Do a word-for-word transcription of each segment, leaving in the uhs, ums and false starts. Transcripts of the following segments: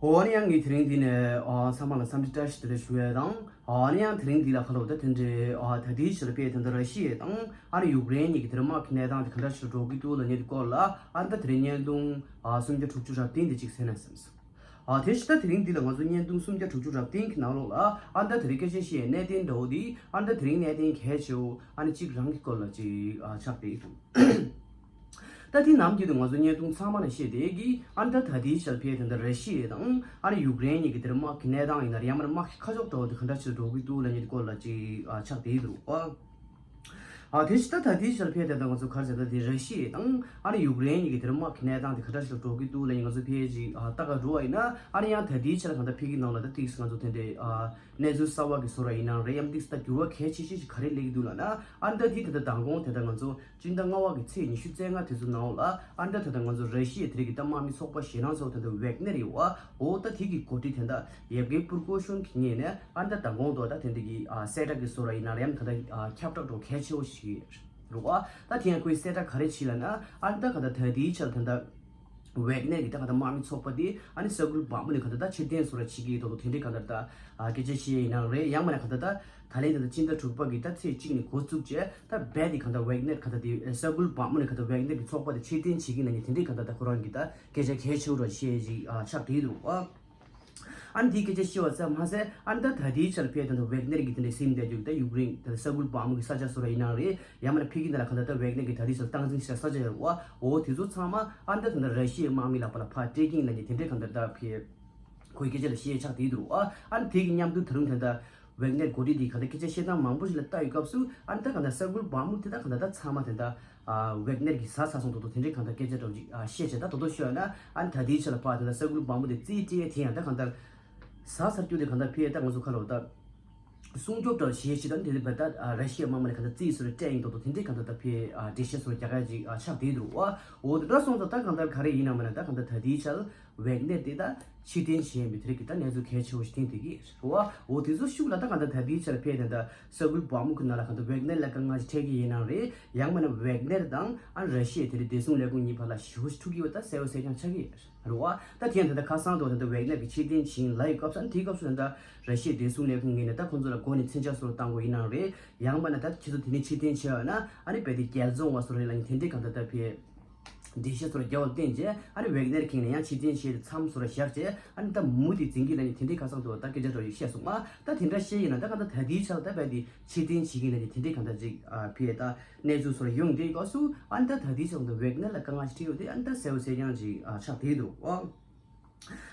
འོ་ནི་ཡང་ངས་དེ་རིང་འདི་ནས་ཨ་ཚང་མ་ལ་འཚམས་འདྲི་བཀྲ་ཤིས་བདེ་ལེགས་ཞུ་ཡས་དང་། ཨ་ནི་ཡང་དེ་རིང་འདི་ལ་ཁ་ལོ་ད་དེ་འདྲའི་ཨ་ད་ལྟའི་ཆར་དཔེ་ད་ལྟ་ར་ཤི་ཡ་དང་ཨ་ནི་ཡུཀ་རེན་གཉིས་ཀྱི་དེར་དམག་གི་གནས་སྟངས་དེ་ག་འདྲ་ཞིག་འགྲོ་གི་འདུག་ལབ་མཁན་དེ་སྐོར་ལ་ཨ་ད་དེ་རིང་བརྙན་ཐུང་ཨ་སུམ་བརྒྱ་དྲུག་ཅུ་རེ་བདུན་དེ་གཅིག་གསན་ན་བསམ་སོང་། ཨ་དེ་ཕྱི་ད་དེ་རིང་འདི་ལ་ང་ཚོ་བརྙན་ཐུང་སུམ་བརྒྱ་དྲུག་ཅུ་རེ་བདུན་གྱི་ནང་ལོགས་ལ་ཨ་ད་དེ་རིང་སྐད་ཆ་བཤད་གནད་དོན་འདྲ་བོ་འདི་ཨ་ད་དེ་རིང་གནད་དོན་གལ་ཆེ་བོ་ཨ་ནི་གཅིག་རང་གི་སྐོར་ལ་གཅིག་ཨ་ཆགས་བསྡད་ཡོད། ད་དེ་ནམ་རྒྱུན་དུ་ང་ཚོ་བརྙན་ཐུང་ཚང་མ་ནས་བཤད་བསྡད་ཀྱི་ཨ་ད་ད་དེའི་ཆར་ཕེ་དེ་འདྲ་ར་ཤི་ཡ་དང་ཨ་ནི་ཡུཀ་རེན་གཉིས་ཀྱི་དེར་དམག་གི་གནས་སྟངས་ཡིན་ན་རེད་ཡང་མིན་ན་དམག་གི་ཁ་ཕྱོགས་འདྲ་བོ་དེ་ག་འདྲ་ཞིག་འགྲོ་གི་འདུག་ལབ་མཁན་དེ་སྐོར་ལ་གཅིག་ཨ་ཆགས་བསྡད་ཡོད་འདུག་ཨ། ཨ་དེ་ཕྱི་ད་ད་དེའི་ཆར་ཕེ་དེ་ད་ང་ཚོ་ག་རེ་ཟེར་ད་དེ་ར་ཤི་ཡ་དང་ཨ་ནི་ཡུཀ་རེན་གཉིས་ཀྱི་དེར་དམག་གི་གནས་སྟངས་དེ་ག་འདྲ་ཞིག་འགྲོ་གི་འདུག་ལབ་མཁན་ང་ཚོ་ཕེ་ཅིག་ཨ་ལྟ་ག་འགྲོ་བ་ཡིན་ན་ཨ་ནི་ཡང་ད་དེའི་ཆར་གང་ལྟར་ཕེ་གི་ནང་ལ་ད་ཏིག་ང་ཚོ་དེ་འདྲའི་ཨ་གནས་ཚུལ་གསར་བ་གི་བཟོ་འདྲ་ཡིན་ནའང་རེད་ཡང་ཏིག་ད་འགྱུར་བ་གལ་ཆེ་ཤོས་ཤིག་ག་རེ་སླེབས་ཀྱི་འདུག་ལབ་ན་ཨ་ད་དེ་ད་ད་མདང་དགོང་དེ་ད་ང་ཚོ་སྤྱི་ཟླ་ལྔ་པ་གི་ཚེས་ཉི་ཤུ་རྩ་ལྔ་དེ་ཚོ་ནང་ལ་ཨ་ད་ད་ད་ང་ཚོ་ར་ཤི་ཡའི་དེ་རིང་གི་ད་དམག་མི་ཚོགས་པ་ཞེད་སྣང་ཚོགས་དེ་ད་ཝེག་ནེར་ཡོད་པ་འོ་ད་དེ་གི་འགོ་ཁྲིད་དེ་ད་ཡེབ་གེ་པུར་ཀོ་ཤོན་གྱི་ངོས་ནས་ཨ་ད་མདང་དགོང་དུ་ད་དེ་འདྲ་གི་ཨ་གསལ་བསྒྲགས་ཀྱི་བཟོ་འདྲ་ཡིན་ན་རེད་ཡང་ད་ད་ཨ་ཁྱབ་བསྒྲགས་འགྲོ་གལ་ཆེ་བོ་ཞིག་རེད་བ། ད་དེ་ཡང་ཁོའི་གསལ་བསྒྲགས་ག་རེ་བྱས་ལབ་ན་ཨ་ད་ག་ད་ད་དེའི་ཆར་ད་ད། ཝེག་ནེར་གྱི་ད་ག་ད་དམག་མི་ཚོགས་པ་དེ་ཨ་ནི་ས་ཁུལ་བག་མུ་ནས་ག་ད་ད་ཕྱིར་འཐེན་བཟོ་འདྲ་བྱེད་ཀྱི་ཡོད་དོ་དེ་འདྲའི་ག་ད་ད་ཨ་སྐད་ཆ་བཤད་ཡིན་ནའང་རེད་ཡང་མིན་ན་ག་ད་ད་ད་ལན་ད་ད་སྤྱི་ཟླ་དྲུག་པ་གི་ད་ཚེས་གཅིག་ནས་འགོ་བཙུགས་བྱས་ད་རྦད་དེ་ག་ད་ཝེག་ནེར་ག་ད་དེ་ས་ཁུལ་བག་མུ་ནས་ག་ད་ཝེག་ནེར་གྱི་ཚོགས་པ་དེ་ཕྱིར་འཐེན་བྱེད་ཀྱི་ཡིན་ན་ནི་དེ་འདྲའི་ག་ད་ད་ཁོ་རང་གི་ད་སྐད་ཆ་གལ་ཆེ་བོ་འདྲ་བཤད་ཅིག་ཨ་ཆགས་བསྡད་འདུག་ཨ། ཨ་ནི་དེའི་སྐད་ཆ་བཤད་པ་ཙམ་མ་ཟད་ཨ་ནི་ད་ད་ལྟའི་ཆར་ཕེ་ད་ད་ཝེག་ནེར་གྱི་དེ་འདྲའི་སེམས་བསྡད་རྒྱུ་ད་ཡུཀ་རེན་ད་ས་ཁུལ་བག་མུ་གི་ས་ཆ་བཟོ་འདྲ་ཡིན་ནའང་རེད་ཡང་མིན་ན་ཕ་གི་ནང་ལ་ག་ད་ད་ཝེག་ནེར་གྱི་ད་ལྟའི་ཆར་སྟངས་འཛིན་བྱེད་ས་ཆ་ཡོད་རེད་བ། འོ་དེ་ཚོ་ཚང་མ་ཨ་ནི་ད་ད་ད་ར་ཤི་ཡའི་དམག་མི་ལག་པ་ལ་ཕར་སྤྲད་ཀྱི་ཡིན་ལབ་མཁན་དེ་འདྲའི་ག་ད་ད་ཕེ་ཁོའི་སྐད་ཆ་ལ་བཤད་ཆགས་བསྡད་འདུག་ཨ། ཨ་ནི་དེ་གི་མཉམ་དུ་ད་རུང་ད་ད་ཝེག་ནེར་འགོ་ཁྲིད་དེ་ག་ད་སྐད་ཆ་བཤད་སྟངས་མང་པོ་ཞིག་ལ་ལྟ་ཡི་སྐབས་སུ་ཨ་ནི་ད་ག་ད་ས་ཁུལ་བག་མུ་དེ་ད་ག་ད་ད་ཚང་མ་དེ་ད། ཝེག་ནེར་གྱིས་ཟ་ཚར་སོང་དོ་དོ་དེ་འདྲའི་གང་ལྟར་སྐད་ཆ་འདྲ་བོ་ཅིག་བཤད་བྱས་ད་དོ་དོ་ཤོད་ན་ཨ་ནི་ད་ལྟའི་ཆ་ལ་ཕར་དེ་ལ་ས་ཁུལ་བག་མུ་དེ་རྩིས་སྤྲད་དེ་ཡང་ད་གང་ལྟར་ཟ་ཚར་རྒྱུ་དེ་གང་ལྟར་ཕེ་ད་ང་ཚོ་ཁ་ལོ་ད་སྲུང་སྐྱོབ་འདྲ་བོ་བྱེད་བྱེད་ད་དེ་ལ་བ་ད་ར་ཤི་ཡ་དམག་མི་ལ་གང་ལྟར་རྩིས་སུ་རེ་སྤྲད་ཡིན་དོ་དོ་དེ་འདྲའི་གང་ལྟར་ད་ཕེ་འགྲེལ་བཤད་སུ་རྒྱག་ཡ་ཅིག་ཆགས་བསྡད་འདུག་བ། འོ་དེ་འདྲ་སོང་ཙང་ད་གང་ལྟར་ག་རེ་ཡིན་ན་མིན་ན་ད་གང་ལྟར་ད་ལྟའི་ཆ་ལ། ཝེག་ནེར་དེ་ད་ཕྱིར་འཐེན་བྱས་ཡིན་པའི་དེ་རིགས་ཀྱི་ད་གནས་ཚུལ་གལ་ཆེ་བོ་ཞིག་ཐོན་བསྡད་ཀྱི་རེད་བ། འོ་དེ་ཚོ་ཤུགས་ལ་ད་གང་ལྟར་ད་ལྟའི་ཆར་ཕེ་དེ་འདྲ་ས་ཁུལ་བག་མུ་གི་ནང་ལ་གང་ལྟར་ཝེག་ནེར་ལ་དཀའ་ངལ་ཞིག་འཕྲད་ཀྱི་ཡིན་ནའང་རེད་ཡང་མིན་ན་ཝེག་ནེར་དང་ཨ་ར་ཤི་ཡའི་དེ་རིང་བདེ་སྲུང་ལས་ཁུངས་གཉིས་བར་ལ་ཞེ་པོ་ཞིག་འཁྲུག་གི་ཡོད་ད་གསལ་པོ་གསལ་རྐྱང་ཆགས་ཀྱི་རེད་བ། ད་དེ་ཡང་ད་ལྟ་ཁ་སང་དུ་ད་ལྟ་ཝེག་ནེར་གྱི་ཕྱིར་འཐེན་བྱེད་ཡིན་ལབ་ཡོད་སྐབས་སུ་ཨ་ནི་དེའི་སྐབས་སུ་ད་ལྟ་ར་ཤི་ཡའི་བདེ་སྲུང་ལས་ཁུངས་ངོས་ནས་ད་ཁོང་ཚོ་ལ་མགོ་ནས་མཚོན་ཆ་བཟོ་རོགས་བཏང་དགོས་ཡིན་ནའང་རེད་ཡང་མིན་ན་ད་ཁྱེད་ཚོ་དེ་རིང་ཕྱིར་འཐེན་བྱས་ཡོད་ན་ཨ་ནི་རྦད་དེ་རྒྱལ་བཙོང་བ་བཟོ་རོགས་ལབ་ནས་དེ་འདྲའི་གང་ལྟར་ད་ཕེ། འགྲེལ་བཤད་ཚོར་རྒྱབ་བསྟན་རྗེས་ཨ་ནི་ཝེག་ནེར་ཁེངས་ནས་ཡང་ཕྱིར་འཐེན་བྱས་ཏེ་མཚམས་ཚོར་བཞག་རྗེས་ཨ་ནི་ད་མུ་མཐུད་འཛིན་གྱི་ལ་ནི་དེ་འདྲའི་ཁ་སང་དུ་ད་སྐད་ཆ་འདྲ་བོ་ཞིག་བཤད་སོང་ང་། ད་དེ་འདྲ་བཤད་ཡིན་ན་ད་ག་ད་ད་ལྟའི་ཆར་ད་རྦད་དེ་ཕྱིར་འཐེན་བྱེད་ཀྱི་ལ་ནི་དེ་འདྲའི་གང་ལྟར་ཅིག་ཨ་ཕི་ཡ་ད་གནས་ཚུལ་ཚོར་ཡོང་དེའི་སྐབས་སུ་ཨ་ནི་ད་ད་ལྟའི་ཆར་ད་ཝེག་ནེར་ལ་དཀའ་ངལ་ཞིག་འཕྲད་ཡོད་དེ་ཨ་ནི་ད་གསལ་པོ་གསལ་རྐྱང་ཅིག་ཨ་ཆགས་བསྡད་འདུག་ཨ།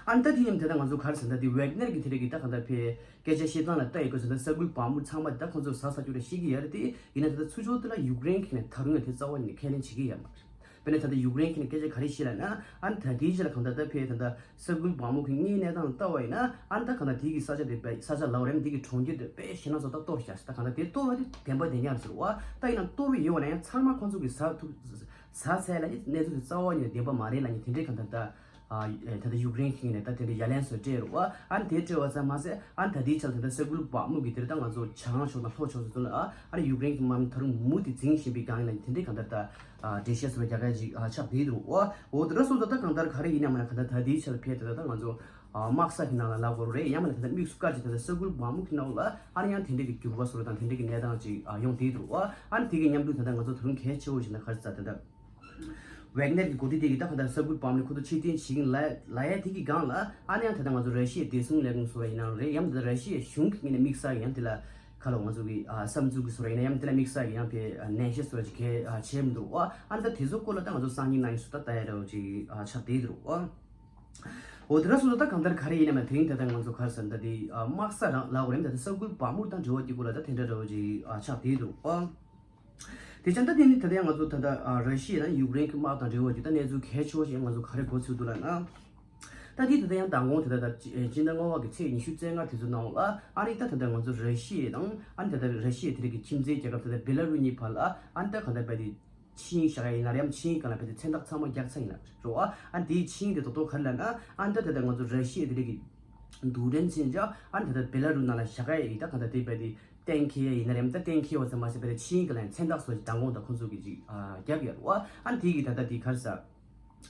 ཨ་ནི་ད་དེ་ཡིན་ད་ང་ཚོ་ག་རེ་ཟེར་ན་ད་དེ་ཝེག་ནེར་གྱི་དེ་རིགས་ཀྱི་ད་གང་ལྟར་ཕི་ཡ་སྐད་ཆ་བཤད་སྟངས་ལ་ལྟ་ཡི་དགོས་ཟེར་ན་ས་ཁུལ་བག་མུ་ཚང་མ་དེ་ད་ཁོང་ཚོར་ཟ་ཚར་རྒྱུ་རེད་ཤེས་ཀྱི་ཡོད་རེད་དེ་ཡིན་ན་ད་ད་ཚུར་ཕྱོགས་དེ་ལ་ཡུཀ་རེན་གྱིས་ནས་ད་རུང་ཡང་དེ་རྩ་བ་ནས་ཁས་ལེན་བྱེད་ཀྱི་ཡོད་མ་རེད། དཔེར་ན་ད་ལྟ་ཡུཀ་རེན་གྱིས་ནས་སྐད་ཆ་ག་རེ་བཤད་ལབ་ན་ཨ་ནི་ད་དེའི་རྗེས་ལ་གང་ལྟར་ད་ཕེ་ད་ལྟ་ས་ཁུལ་བག་མུ་གི་དངོས་གནས་སྟངས་ལ་ལྟ་བ་ཡིན་ན་ཨ་ནི་ད་གང་ལྟར་དེ་གི་ས་ཆ་དེ་པའི་ས་ཆ་ལབ་རེད་དེ་གི་གྲོང་ཁྱེར་དེ་དཔེ་ཞེད་སྣང་ཚ་ཐག་གཏོར་བཞག་ཟེར། ད་གང་ལྟར་དེ་གཏོར་བ་དེ་བདེན་པ་བདེན་ཡག་ཟེར་བ་ད་ཡིན་ན་གཏོར་བ་ཡོད་པ་ན་ཡང་ཚང་མ་ཁོང་ཚོ་གི་ཟ་ཐུབ་ཟ་ཚར་ལ་ནི་གནས་ཚུལ་དེ་རྩ་བ་ཉིད་ནས་བདེན་པ་མ་རེད་ལབ་ནི་དེ་འདྲའི་གང་ལྟར་ད་ཨ་ད་ལྟ་ཡུཀ་རེན་གྱིས་ནས་ད་དེ་འདྲའི་ཡ་ལན་ཚོ་སྤྲད་རེད་བ། ཨ་ནི་དེ་སྤྲད་བ་ཙམ་མ་ཟད་ཨ་ནི་ད་ལྟའི་ཆར་ད་ལྟ་ས་ཁུལ་བག་མུ་གི་དེར་ད་ང་ཚོ་བྱང་ཕྱོགས་དང་ལྷོ་ཕྱོགས་སུ་ཚུད་ལ་ཨ་ནི་ཡུཀ་རེན་གྱི་དམག་མི་ད་རུང་མུ་མཐུད་འཛིང་བཞིན་པའི་སྒང་ཡིན་ལ་དེ་འདྲའི་གང་ལྟར་ད་འགྲེལ་བཤད་སོགས་རྒྱག་ཡ་ཅིག་ཆགས་བསྡད་འདུག་བ། འོ་དེ་འདྲ་སོང་ཙང་ད་གང་ལྟར་ག་རེ་ཡིན་ན་མིན་ན་གང་ལྟར་ད་ལྟའི་ཆར་ཕེ་ད་ལྟ་ད་ང་ཚོ་དམག་ས་གི་ནང་ལ་ལབ་དགོས་རེད་ཡང་མིན་ན་ད་ལྟ་དམིགས་སུ་བཀར་ཅིག་ད་ལྟ་ས་ཁུལ་བག་མུ་གི་ནང་ལ་ཨ་ནི་ཡང་དེ་འདྲའི་གི་འགྱུར་བ་སོགས་དང་དེ་འདྲའི་གི་གནས་སྟངས་ཅིག་ཡོང་བསྡད་འདུག་བ། ཨ་ནི་དེ་གི་མཉམ་དུ་ད་ལྟ་ང་ཚོ་ད་རུང་གལ་ཆེ་བོ་ཞིག་ན་ག་རེ་ཟེར་ད་ལྟ། ཝེག་ནེར་གྱི་འགོ་ཁྲིད་དེ་གིས་ད་གང་ལྟར་ས་ཁུལ་བག་མུ་ཁོ་ཚོ་ཕྱིར་འཐེན་བྱེད་ཀྱིན་ལ་ལ་ཡ་དེ་གི་སྒང་ལ་ཨ་ནི་ཡང་ད་ལྟ་ང་ཚོ་ར་ཤི་ཡའི་བདེ་སྲུང་ལས་ཁུངས་སུ་ར་ཡིན་ནའང་རེད་ཡང་ད་ལྟ་ར་ཤི་ཡའི་གཞུང་གི་ངོས་ནས་དམིགས་བསལ་གྱི་ཡང་དེ་ལ་ཁ་ལོ་ང་ཚོ་གི་ཨ་བསམ་ཚུལ་གྱི་སོ་ར་ཡིན་ན་ཡང་དེ་ལ་དམིགས་བསལ་གྱི་ཡང་དེ་ནན་བཤད་སོ་ར་ཅིག་གལ་ཆེ་མི་འདུག་བ། ཨ་ནི་ད་དེ་ཚོ་སྐོར་ལ་ད་ང་ཚོ་སང་ཉིན་གནངས་ཉིན་སུ་ད་ལྟ་ཡ་འདྲ་བོ་ཅིག་ཆགས་བསྡད་འདུག་བ། འོ་དེ་འདྲ་སོང་ཙང་ད་གང་ལྟར་ག་རེ་ཡིན་ན་མ་དེ་རིང་ད་ལྟ་ང་ཚོ་ག་རེ་ཟེར་ན་ད་དེ་དམག་ས་རང་ལབ་དགོས་རེད་ད་དེ་ས་ཁུལ་བག་མུ་དང་འབྲེལ་བ་དེ་སྐོར་ལ་ད་དེ་འདྲ་འདྲ་བོ་ཅིག་ཆགས་བསྡད་འདུག་བ། དེ་ཙང་ད་དེ་ནི་ད་ལྟ་ཡང་ང་ཚོ་ད་ལྟ་ཨ་ར་ཤི་ཡ་དང་ཡུཀ་རེན་གྱི་དམག་དང་འབྲེལ་བ་ཅིག་ད་གནས་ཚུལ་གལ་ཆེ་བ་ཞིག་ང་ཚོ་ག་རེ་གོ་ཚུལ་འདུག་ལབ་ན། ད་དེ་ད་ལྟ་ཡང་མདང་དགོང་དེ་ད་ལྟ་སྤྱི་ཟླ་ལྔ་པ་གི་ཚེས་ཉི་ཤུ་རྩ་ལྔ་དེ་ཚོ་ནང་ལ་ཨ་ནི་ད་ད་ལྟ་ང་ཚོ་ར་ཤི་ཡ་དང་ཨ་ནི་ད་ལྟ་ར་ཤི་ཡ་དེ་རིགས་ཀྱི་ཁྱིམ་མཚེས་རྒྱལ་ཁབ་ད་ལྟ་བེ་ལ་རུ་གཉིས་བར་ལ་ཨ་ནི་ད་ག་ད་བལ་དེ་ཆིངས་བཞག་ཡ་ཡིན་ན་རེད་ཡང་ཆིངས་གང་ལ་བལ་དེ་མཚན་རྟགས་ཚང་མ་རྒྱག་ཚར་ཡིན་ན་རེད་བ། ཨ་ནི་དེའི་ཆིངས་དེ་ད་ལྟ་ག་རེ་ལབ་ན་ཨ་ནི་ད་ད་ལྟ་ང་ཚོ་ར་ཤི་ཡ་དེ་རིགས་ཀྱི་རྡུལ་ཕྲན་མཚོན་ཆ་ཨ་ནི་ད་ལྟ་བེ་ལ་རུ་ནང་ལ་བཞག་ཡ་ཡིན་ད་ག་ད་དེ་བལ་དེ། གཏན་འཁེལ་ཡ་ཡིན་ན་རེད་མ་ད་གཏན་འཁེལ་བ་ཙམ་མ་ཟད་པའི་ཆིངས་ཀྱི་ལན་མཚན་རྟགས་སོགས་ཀྱི་མདང་དགོང་དང་ཁོང་ཚོ་གི་ཅིག་ཨ་རྒྱབ་ཡོད་རེད་བ། ཨ་ནི་དེ་གི་ད་ལྟ་དེ་ག་རེ་ཟེར།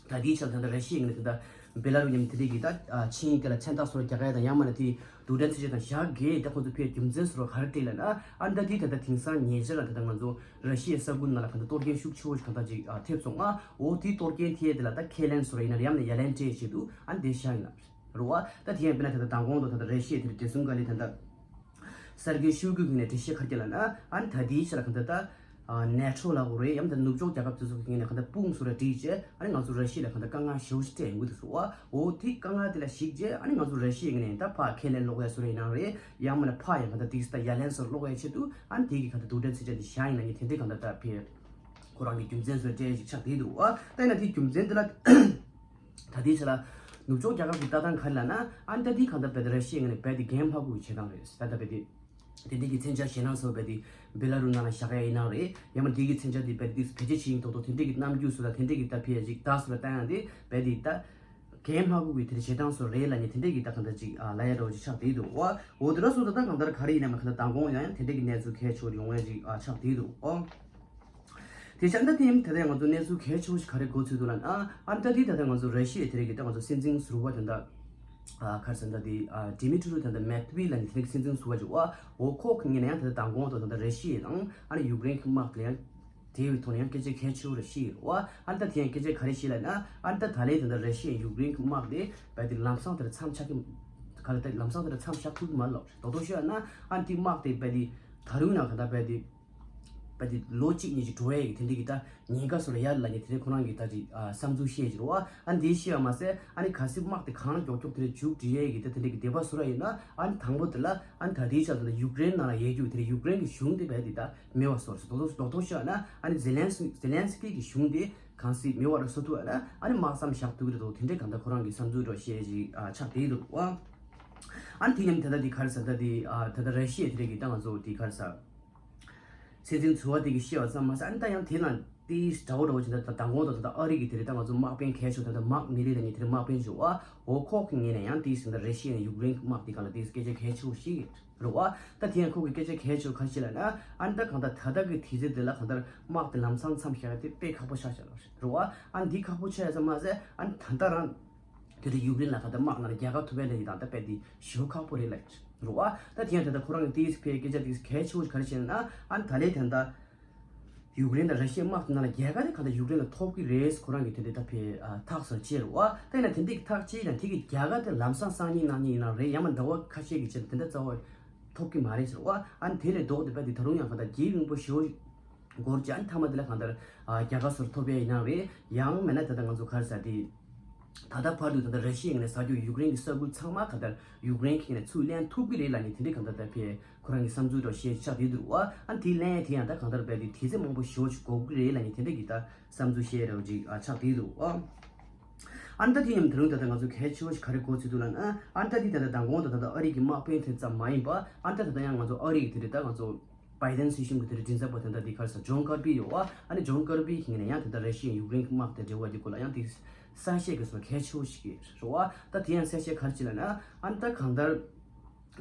ད་དེའི་ཆར་ད་ལྟ་ར་ཤི་ཡའི་ངོས་ནས་ད་ལྟ་བེ་ལ་རུ་མཉམ་དེ་འདྲའི་གི་ད་ཨ་ཆིངས་ཡིག་དེ་ལ་མཚན་རྟགས་སོགས་རྒྱག་ཡ་དང་ཡང་མིན་ན་དེ་རྡུལ་ཕྲན་ཚོས་བྱེད་དང་བཞག་གི་ད་ཁོང་ཚོ་ཕའི་རྒྱུ་མཚན་སོགས་ག་རེ་སྤྲད་ལབ་ན། ཨ་ནི་ད་དེ་ད་ལྟ་དེང་སང་ཉེ་ཆར་ལ་ད་ལྟ་ང་ཚོ་ར་ཤི་ཡའི་ས་ཁུལ་ནང་ལ་ག་ད་གཏོར་སྐྱོན་ཤུགས་ཆེ་བོ་ཞིག་ག་ད་ཅིག་ཨ་ཐེབས་སོང་ང་། འོ་དེའི་གཏོར་སྐྱོན་དེ་དེ་ལ་ད་ཁས་ལེན་སོགས་རེ་ཡིན་ན་རེ་ཡང་ན་ཡ་ལན་སྤྲད་བྱེད་དུ་ཨ་ནི་དེ་བཞག་ཡིན་ལ། རེད་བ། ད་དེ་ཡང་དཔེར་ན་ད་ལྟ་མདང་དགོང་དུ་ད་ལྟ་ར་ཤི་ཡའི་དེར་བདེ་སྲུང་བཀའ་བློན་ད་ལྟ་སར་གི་ཤོ་གུ་གི་ནས་འགྲེལ་བཤད་ག་རེ་བརྒྱབ་ལབ་ན། ཨ་ནི་ད་དེའི་ཆ་ལ་གང་ལྟར་ད་ནེ་ཊོ་ལ་གོ་རེད་ཡང་ད་ནུབ་ཕྱོགས་རྒྱལ་ཁབ་དེ་ཚོ་གི་ནས་གང་ལྟར་དཔུང་སུ་ར་བསྒྲིགས་བྱས་ཨ་ནི་ང་ཚོ་ར་ཤི་ཡ་ལ་གང་ལྟར་དཀའ་ངལ་ཞེ་པོ་ཞིག་སྤྲད་ཡོང་གི་འདུག་ཟེར་བ། འོ་དེ་དཀའ་ངལ་དེ་ལ་གཞིགས་བྱས་ཨ་ནི་ང་ཚོ་ར་ཤི་ཡ་གི་ནས་ད་ཕར་ཁས་ལེན་སློག་ཡ་སུ་ར་ཡིན་ནའང་རེད་ཡང་མིན་ན་ཕར་ཡང་གང་ལྟར་དེ་ད་ཡ་ལན་སུ་ར་སློག་ཡ་ཆེད་དུ་ཨ་ནི་དེ་གི་གང་ལྟར་རྡུལ་ཕྲན་ཚོས་བྱེད་དང་བཞག་ཡིན་ན་ནི་དེ་འདྲའི་གང་ལྟར་ད་ཕེ་ཁོ་རང་གི་རྒྱུ་མཚན་སུ་ར་སྤྲད་ཡ་ཞིག་ཆགས་བསྡད་འདུག་ཨ་ད་ཡིན་ན་དེའི་རྒྱུ་མཚན་དེ་ལ། ད་ལྟའི་ཆ་ལ་ནུབ་ཕྱོགས་རྒྱལ་ཁབ་ཀྱི་ལྟ་སྟངས་ག་རེ་ལབ་ན། ཨ་ནི་ད་ལྟའི་གང་ལྟར་བེ་ཏི་ར་ཤི་ཡའི་ངོས་ནས་བེ་ཏི་འགན་ཕབ་དགོས་ཀྱི་བྱེད་སྟངས་རེད། ད་ལྟ་བེ་ཏི་དེ་འདྲའི་གི་མཚོན་ཆ་ཞེད་སྣང་ཚོར་བེ་ཏི་བེ་ལ་རུ་ནང་ལ་བཞག་ཡ་ཡིན་ནའང་རེད་ཡང་མ་དེ་གི་མཚོན་ཆ་དེ་བེ་ཏི་དེ་བེད་སྤྱོད་བྱེད་ཡིན་ཐོག་ཐོག་དེ་འདྲའི་གི་རྣམ་འགྱུར་སུ་ལ་དེ་འདྲའི་གི་ད་ཕི་ཡ་ཅིག་ད་སུ་ལ་ལྟ་ཡང་དེ་བེ་ཏི་ད་འགན་ཕབ་དགོས་ཀྱི་དེ་འདྲའི་བྱེད་སྟངས་སུ་རེད་ལབ་ནས་དེ་འདྲའི་གི་ད་གང་ལྟར་ཅིག་ལབ་ཡ་འདྲ་བོ་ཅིག་ཆགས་བསྡད་འདུག་བ། འོ་དེ་འདྲ་སོང་ཙང་ད་གང་ལྟར་ག་རེ་ཡིན་ནའང་གང་ལྟར་མདང་དགོང་ཡང་ཡང་དེ་འདྲའི་གི་གནས་ཚུལ་གལ་ཆེ་བོ་ཡོང་ཡ་ཅིག་ཆགས་བསྡད་འདུག་བ། དེ་བྱས་ད་དེ་ཡིན་ད་ལྟ་ང་ཚོ་གནས་ཚུལ་གལ་ཆེ་བོ་ཞིག་ག་རེ་གོ་ཚུལ་འདུག་ལབ་ན། ཨ་ནི་ད་དེ་ད་ལྟ་ང་ཚོ་ར་ཤི་ཡའི་དེ་རིང་གི་ད་ང་ཚོ་སྲིད་འཛིན་ཟུར་པ་དེ་འདྲ་ཨ་ག་རེ་ཟེར་ད་དེ་ཨ་ཌི་མི་ཊི་རུ་ད་ལྟ་མེད་ཝི་ལབ་ནས་དེ་རིང་སྲིད་འཛིན་ཟུར་པ་ཅིག་བ། འོ་ཁོ་གི་ངོས་ནས་ཡང་ད་ལྟ་མདང་དགོང་དུ་ད་ལྟ་ར་ཤི་ཡ་དང་ཨ་ནི་ཡུཀ་རེན་གྱི་དམག་དེ་ཡང་དེ་བའི་ཐོག་ནས་ཡང་སྐད་ཆ་གལ་ཆེ་བོ་རེ་བཤད་ཡོད་རེད་བ། ཨ་ནི་ད་དེ་ཡང་སྐད་ཆ་ག་རེ་བཤད་ལབ་ན། ཨ་ནི་ད་ད་ལན་ད་ལྟ་ར་ཤི་ཡ་ཡུཀ་རེན་གྱི་དམག་དེ་རྦད་དེ་ལམ་སང་དེར་མཚམས་ཆགས་ཀྱི་ག་ལ་ད་ལམ་སང་དེར་མཚམས་བཞག་ཐུབ་ཀྱི་མ་རེད་ལབ་རེད། རྡོག་རྡོག་ཤོད་ཡ་ན་ཨ་ནི་དེ་དམག་དེ་རྦད་དེ་ད་རུང་ཡང་ག་ད་རྦད་དེ། པ་དེ་ལོ་གཅིག་གཉིས་ཀྱི་འགྲོ་ཡས་ཀྱི་དེ་འདྲའི་གི་ད་ཉེན་ཁ་སོགས་ལ་ཡར་ལ་ནི་དེ་འདྲའི་ཁོ་རང་གི་ད་ཅིག་ཨ་བསམ་ཚུལ་བཤད་ཀྱི་རེད་བ། ཨ་འདི་བཤད་པ་མ་ཟད་ཨ་ནི་གལ་སྲིད་དམག་དེ་གང་མགྱོགས་མགྱོགས་དེ་འདྲའི་མཇུག་སྒྲིལ་ཡས་ཀྱི་ད་དེ་འདྲའི་གི་འདོད་པ་སོགས་ར་ཡོད་ན་ཨ་ནི་དང་པོ་དེ་ལ་ཨ་ནི་ད་ལྟའི་ཆར་དུ་ཡུཀ་རེན་ནང་ལ་ཡོད་རྒྱུ་དེ་འདྲའི་ཡུཀ་རེན་གི་གཞུང་དེ་བས་དེ་ད་མེད་པ་སོགས་རེད། རྡོག་རྡོག་རྡོག་རྡོག་བཤད་ན་ཨ་ནི་ཛེ་ལན་སི་ཛེ་ལན་སི་ཀི་གི་གཞུང་དེ་གང་སྲིད་མེད་པ་ར་བཟོ་ཐུབ་ཨ་ན་ཨ་ནི་དམག་མཚམས་བཞག་ཐུབ་ཀྱི་རེད་འདུག་དེ་འདྲའི་གང་ལྟར་ཁོ་རང་གི་བསམ་ཚུལ་འདྲ་བཤད་ཅིག་ཨ་ཆགས་བསྡད་འདུག་བ། ཨ་ནི་དེ་ཡིན་ད་ལྟ་དེ་ག་རེ་ཟེར་ད་དེ་ཨ་ད་ལྟ་ར་ཤི་ཡ་དེ་འདྲའི་གི་ད་ང་ཚོ་དེ་ག་རེ་ཟེར། སྲིད་འཛིན་ཟུར་པ་དེ་གིས་བཤད་པ་ཙམ་མ་ཟད་ཨ་ནི་ད་ཡང་དེ་ནང་དེ་འདྲ་བོ་འདྲ་བོ་ཅིག་ད་ད་མདང་དགོང་དང་ད་ལྟ་ཨ་རི་གི་དེ་རིང་ད་ང་ཚོ་དམག་དཔོན་གལ་ཆེ་ད་ལྟ་མར་ཀི་མི་ལི་ལབ་མཁན་དེ་རིང་དམག་དཔོན་ཞུ་བ། འོ་ཁོ་གི་ངོས་ནས་ཡང་དེ་ཟིན་ད་ར་ཤི་ཡ་ནས་ཡུཀ་རེན་གི་དམག་དེ་སྒང་ལ་དེ་སྐད་ཆ་གལ་ཆེ་བོ་ཞིག་རེད་བ། ད་དེ་ཡང་ཁོ་གི་སྐད་ཆ་གལ་ཆེ་བོ་ག་རེ་ཞིག་ལབ་ན་ཨ་ནི་ད་གང་ལྟར་ད་ལྟ་གི་དུས་ཚོད་དེ་ལ་གང་ལྟར་དམག་དེ་ལམ་སང་མཚམས་བཞག་ཡ་དེ་དཔེ་ཁག་པོ་ཆགས་ཆགས་ལ་རེད་བ། ཨ་ནི་འདི་ཁག་པོ་ཆགས་ཡ་ཙམ་མ་ཟད་ཨ་ནི་ད་ལྟ་རང་དེ་རིང་ཡུཀ་རེན་ལ་ག་ད་དམག་ནང་ལ་རྒྱལ་ཁ་ཐོབ་པའི་ལས་ཀྱི་དང་ད་དཔེ་དེ་ཞེ་པོ་ཁག་པོ་རེད་ལབ་རེད་བ། ད་དེ་ཡང་ད་ལྟ་ཁོ་རང་གི་ཏིས་ཕའི་སྐད་ཆ་དེ་གལ་ཆེ་བོ་ག་རེ་བྱས་ན་ཨ་ནི་ད་ལས་དེ་ད་ཡུཀ་རེན་དང་ར་ཤི་ཡའི་དམག་དེ་ནང་ལ་རྒྱལ་ཁ་དེ་ག་ད་ཡུཀ་རེན་ལ་ཐོབ་ཀྱི་རེད། ཁོ་རང་གི་དེ་འདྲའི་ད་ཕའི་ཨ་ཐག་སོ་བཅད་རེད་བ། ད་ཡིན་ན་དེ་འདྲའི་ཐག་བཅད་ཡིན་ན་དེ་གི་རྒྱལ་ཁ་དེ་ལམ་སང་སང་ཉིན་གནངས་ཉིན་ཡིན་ན་རེད་ཡང་མ་ཟླ་བ་ཁ་ཤས་ཀྱི་རྗེས་ལ་དེ་འདྲ་རྩ་བ་ཐོབ་ཀྱི་མ་རེད་ཟེར་བ། ཨ་ནི་དེ་ལས་ལྡོག་སྟེ་དཔེ་དེ་ད་རུང་ཡང་ག་ད་རྒྱུན་རིང་པོ་ཞེ་པོ་འགོར་རྗེས་ཨ་ནི་མཐའ་མ་དེ་ལ་གང་ལྟར་ཨ་རྒྱལ་ཁ་སོར་ཐོབ་ཡས་ཡིན་ནའང་རེད། ཡང་མིན་ན་ད་ལྟ་ང་ཚོ་ག་རེ་ཟེར་དེ་ད་ལྟ་བར་དུ་ད་ལྟ་ར་ཤི་ཡ་ནས་ཟ་རྒྱུ་ཡུཀ་རེན་གྱི་ས་ཁུལ་ཚང་མ་གང་ལྟར་ཡུཀ་རེན་གྱི་ནས་ཚུར་ལེན་ཐུབ་ཀྱི་རེད་ལབ་ནས་དེ་འདྲའི་གང་ལྟར་ད་ཕའི་ཁོ་རང་གི་བསམ་ཚུལ་འདྲ་བཤད་ཆགས་བསྡད་འདུག་བ། ཨ་ནི་དེ་ལན་དེ་ཡང་ད་གང་ལྟར་རྦད་དེ་དུས་ཚོད་མང་པོ་ཞེ་པོ་ཅིག་འགོར་གྱི་རེད་ལབ་ནས་དེ་འདྲ་གི་ད་བསམ་ཚུལ་བཤད་རེ་བ་ཅིག་ཨ་ཆགས་བསྡད་འདུག་བ། ཨ་ནི་ད་དེ་ཡིན་ད་རུང་ད་ལྟ་ང་ཚོ་གལ་ཆེ་བོ་ཞིག་ག་རེ་གོ་ཚུལ་འདུག་ལབ་ན་ཨ་ནི་ད་དེ་ད་ལྟ་མདང་དགོང་དང་ད་ལྟ་ཨ་རི་གི་དམག་དཔོན་དེ་ཙམ་མ་ཡིན་པ་ཨ་ནི་ད་ད་ལྟ་ཡང་ང་ཚོ་ཨ་རི་གི་དེ་རེད་ད་ང་ཚོ་བའི་ཌེན་སྲིད་གཞུང་གི་དེ་རེད་མགྲིན་ཚབ་པ་དེ་ད་དེ་ག་རེ་ཟེར་ཇོན་ཀར་པི་ཡོད་བ། ཨ་ནི་ཇོན་ཀར་པི་གི་ངོས་ནས་ཡང་དེ་ད་ར་ཤི་ཡ་ཡུཀ་རེན་གི་དམག་དང་འབྲེལ་བ་གྱི་སྐོར་ལ་ཡང་དེ་གསལ་བཤད་གི་སོ་གལ་ཆེ་བོ་ཞིག་རེད་བ། ད་དེ་ཡང་གསལ་བཤད་ག་རེ་ཅིག་ལབ་ན་ཨ་ནི་ད་གང་ལྟར།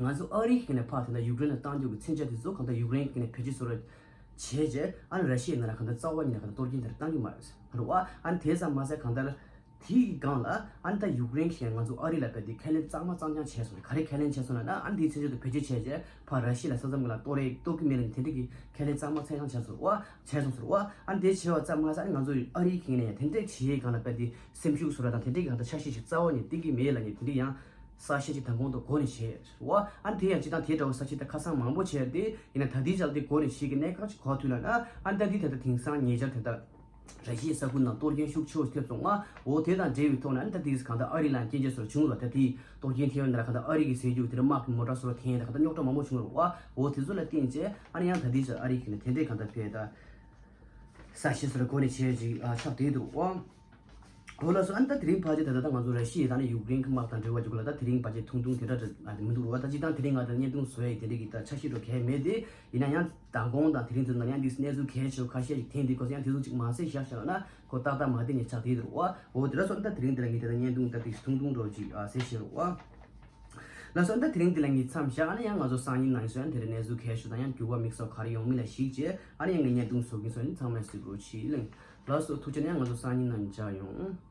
ང་ཚོ་ཨ་རི་གི་ནས་ཕར་དེ་འདྲ་ཡུཀ་རེན་ལ་བཏང་རྒྱུ་གི་མཚོན་ཆ་དེ་ཚོ་གང་ལྟར་ཡུཀ་རེན་གི་ནས་བེད་སྤྱོད་བཟོ་ར་བྱས་རྗེས་ཨ་ནི་ར་ཤི་ཡའི་ནང་ལ་གང་ལྟར་རྩ་བ་ཉིད་ནས་གང་ལྟར་གཏོར་སྐྱོན་དེ་འདྲ་བཏང་གི་མ་རེད་ཟེར་བ། ཨ་ནི་དེ་ཙམ་མ་ཟད་གང་ལྟར་དེའི་སྒང་ལ་ཨ་ནི་ད་ཡུཀ་རེན་གིས་ང་ཚོ་ཨ་རི་ལ་བལྟས་ཏེ་ཁས་ལེན་གཙང་མ་གཙང་རྐྱང་བྱས་སོང་རེད། ག་རེ་ཁས་ལེན་བྱས་སོང་ལབ་ན་ཨ་ནི་དེའི་མཚོན་ཆ་དེ་བེད་སྤྱོད་བྱས་རྗེས་ཕར་ར་ཤི་ཡ་ལ་ས་མཚམས་སྒང་ལ་གཏོར་རེ་གཏོར་གི་མེད་ལབ་ནས་དེ་འདྲ་གི་ཁས་ལེན་གཙང་མ་གཙང་རྐྱང་བྱས་སོང་རེད་བ། བྱས་སོང་ཟེར་བ། ཨ་ནི་དེ་བྱས་པ་ཙམ་མ་ཟད་ཨ་ནི་ང་ཚོ་ཨ་རིའི་གི་ནས་ཡང་དེ་འདྲ་བྱེད་ཡས་སྒང་ལ་བལྟས་ཏེ་སེམས་ཤུགས་བཟོ་ར་དང་དེ་འདྲ་གི་གང་ལྟར་ཆ་ཤས་ཤིག་རྩ་བ་ནས་བསྟན་གི་མེད་ལབ་ནས་དེ་འདྲ་ཡང་གསལ་བཤད་ཅིག་མདང་དགོང་དུ་འགོ་ནས་བྱས་རེད་བ། ཨ་ནི་དེ་ཡང་སྤྱིར་བཏང་དེ་འདྲ་བོ་གསལ་བཤད་ད་ཁ་སང་མང་པོ་བྱས་ཏེ་ཡིན་ན་ད་ལྟའི་ཆར་དེ་འགོ་ནས་བྱེད་ཀྱི་གནད་འགག་ཅིག་ག་པར་ཐུག་ལབ་ན་ཨ་ནི་ད་དེ་ད་ལྟ་དེང་སང་ཉེ་ཆར་དེ་ལྟར་ར་ཤི་ཡའི་ས་ཁུལ་ནང་གཏོར་སྐྱོན་ཤུགས་ཆེ་བོ་ཐེབས་སོང་ང་། འོ་དེ་དང་འབྲེལ་བའི་ཐོག་ནས་ཨ་ནི་ད་དེ་གང་ལྟར་ཨ་རི་ལ་སྐྱོན་བརྗོད་སོགས་བྱུང་ལ་ད་དེ་གཏོར་སྐྱོན་ཐེབས་ཡོད་ན་གང་ལྟར་ཨ་རི་གི་ཟེར་རྒྱུ་དེ་འདྲ་དམག་གི་མོ་ཊ་སོགས་ལ་ཐེན་ཡ་ད་གང་ལྟར་རྙོག་དྲ་མང་པོ་བྱུང་རེད་བ། འོ་དེ་ཚོ་ལ་བརྟེན་བྱས་ཨ་ནི་ཡང་ད་དེ་ཚོ་ཨ་རི་གི་ནས་དེ་འདྲའི་གང་ལྟར་ཕེ་ད། གསལ་བཤད་སོགས་ལ་སྒོ་ནས་བྱས་ཅིག་ཨ་ཆགས་བསྡད་འདུག་ཨ། འོ་ལགས་སོ། ཨ་ནི་ད་དེ་རིང་ཕལ་ཆེར་ད་ལྟ་ད་ང་ཚོ་ར་ཤི་ཡ་དང་ནི་ཡུཀ་རེན་གྱི་དམག་དང་འབྲེལ་བ་ཅིག་ལ་ད་དེ་རིང་ཕལ་ཆེར་ཐུང་ཐུང་དེ་འདྲ་འདྲ་ཨ་མི་འདུག་རོ། ད་སྤྱིར་བཏང་དེ་རིང་ང་ད་བརྙན་ཐུང་བཟོ་ཡ་དེ་འདྲ་གི་ད་འཆར་གཞི་འདྲ་གང་ཡང་མེད་དེ། ཡིན་ན་ཡང་མདང་དགོང་དང་དེ་རིང་ཚོ་ནང་ཡང་འདི་གནས་ཚུལ་གལ་ཆེ་བ་ཁ་ཤས་ཤིག་ཐོན་དེ་ཁོ་ཚོ་ཡང་དེ་ཚོ་ཅིག་མ་གསལ་བཞག་བཞག་ན་ཁོ་ཏག་ཏག་མ་བསྡད་ནས་ཆགས་བསྡད་འདུག་རོ། འོ་དེ་འདྲ་སོང་ད་དེ་རིང་འདི་ལ་ངས་ད་ལྟ་བརྙན་ཐུང་ད་དེ་ཐུང་ཐུང་འདྲ་ཅིག་ཨ་གསལ་བཤད་རོ། ལགས་སོ། ད་དེ་རིང་འདི་ལ་ངས་མཚམས་བཞག་ཨ་ནི་ཡང་ང་ཚོ་སང་ཉིན་ནང་ཡིན་སོང་ཡང་དེ་རིང་གནས་ཚུལ་གལ་ཆེ་དང་ཡང་འགྱུར་བ་དམིགས་བསལ་ག་རེ་ཡོང་མིན་ལ་གཞིགས་བྱས་ཨ་ནི་ཡང་ངས་བརྙན་ཐུང་བཟོ་གིན་སོང་ཡིན། ཚང་མས་གཟིགས་རོགས་གྱིས་ལགས། ལགས་སོ། ཐུགས་རྗེ་ཆེ། ཡང་ང་ཚོ་སང་ཉིན་ནང་མཇལ་ཡོང་།